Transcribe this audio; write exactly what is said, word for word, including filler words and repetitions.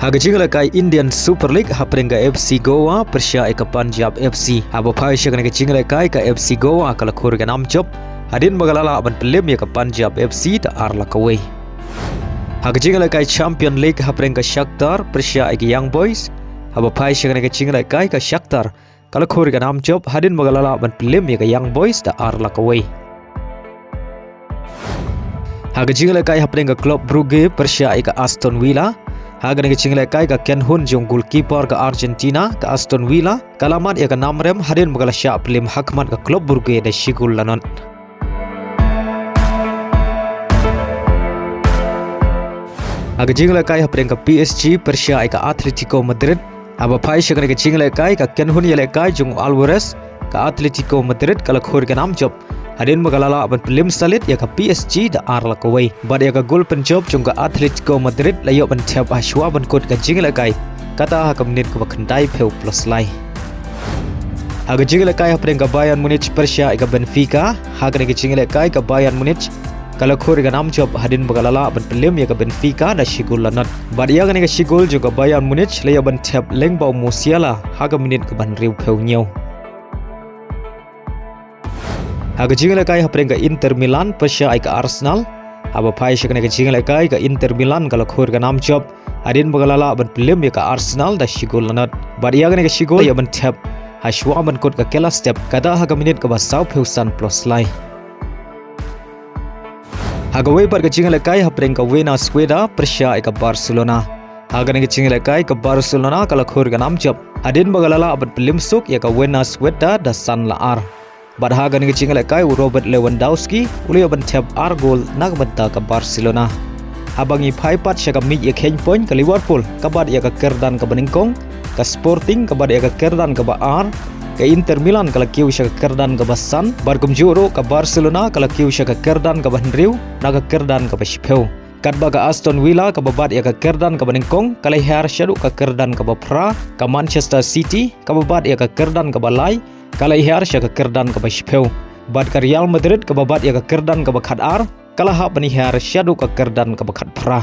Ha ka jinglehkai Indian Super League hapdeng ka F C Goa pyrshah ïa ka Punjab F C. Haba phai sha kane ka jinglehkai ka F C Goa ka la khur ïa ka nam jop hadien ba ka la lah ban pynlem ïa ka Punjab F C da ar la kawei. Ha ka jinglehkai Champion League hapdeng ka Shakhtar pyrshah ïa ka Young Boys. Haba phai sha kane ka jinglehkai ka Shakhtar ka la khur ïa ka nam jop hadien ba ka la lah ban pynlem ïa ka Young Boys da ar la kawei. Ha ka jinglehkai hapdeng ka Club Brugge pyrshah ïa ka Aston Villa. Ha kane ka jinglehkai ka kynhun jong goalkeeper ka Argentina ka Aston Villa ka la mad ïa ka nam rem hadien ba ka la shah pynlem hakhmat ka Club Brugge da shi gol la nod. Ha ka jinglehkai hapdeng ka P S G pyrshah ïa ka Atletico Madrid. Haba phai sha kane ka jinglehkai ka kynhun ïalehkai jong Alvarez ka Atletico Madrid ka la khur ïa ka nam jop hadien ba ka la lah ban pynlem salit ïa ka P S G da ar la kawei. Bad ïa ka gol pynjop jong ka Atletico Madrid la ïoh ban thep ha shwa ban kut ka jinglehkai, kata ha ka minit kaba khyndai phew plus lai. Ha ka jinglehkai hapdeng ka Bayern Munich pyrshah ïa ka Benfica. Ha kane ka jinglehkai ka Bayern Munich ka la khur ïa ka nam jop hadien ba ka la lah ban pynlem ïa ka Benfica da shi gol la nod. Bad ïa kane ka shi gol jong ka Bayern Munich la ïoh ban thep lyngba u Musiala ha ka minit kaba hynriew phew hynñiew. Ha ka jinglehkai hapdeng ka Inter Milan pyrshah ïa ka Arsenal. Haba phai sha kane ka jinglehkai ka Inter Milan ka la khur ïa ka nam jop hadien ba ka la lah ban pynlem ïa ka Arsenal da shi gol la nod. Bad ïa kane ka shi gol la ïoh ban thep ha shwa ban kut ka kela step, kata ha ka minit kaba saw phew san plus lai. Ha kawei pat ka jinglehkai hapdeng ka Vena Sueda pyrshah ïa ka Barcelona. Ha kane ka jinglehkai ka Barcelona ka la khur ïa ka nam jop hadien ba ka la lah ban pynlem suk ïa ka Vena Sueda da san la ar. Bad ha kane ka jinglehkai u Robert Lewandowski u la ïoh ban thep ar gol na ka bynta ka Barcelona. Haba ngi phai pat sha ka miej ïakheiñ point ka Liverpool ka bat ïa ka kyrdan kaba nyngkong, ka Sporting ka bat ïa ka kyrdan kaba ar, ka Inter Milan ka la kiew sha ka kyrdan kaba san, bad kumjuh ruh ka Barcelona ka la kiew sha ka kyrdan kaba hynriew na ka kyrdan kaba shiphew. Katba ka Aston Villa kaba bat ïa ka kyrdan kaba nyngkong ka la hiar shaduh ka kyrdan kaba phra, ka Manchester City kaba bat ïa ka kyrdan kaba lai ka la hiar sha ka kyrdan kaba shiphew. Bad ka Real Madrid kaba bat ïa ka kyrdan kaba khatar ka la hap ban hiar shaduh ka kyrdan kaba khatphra.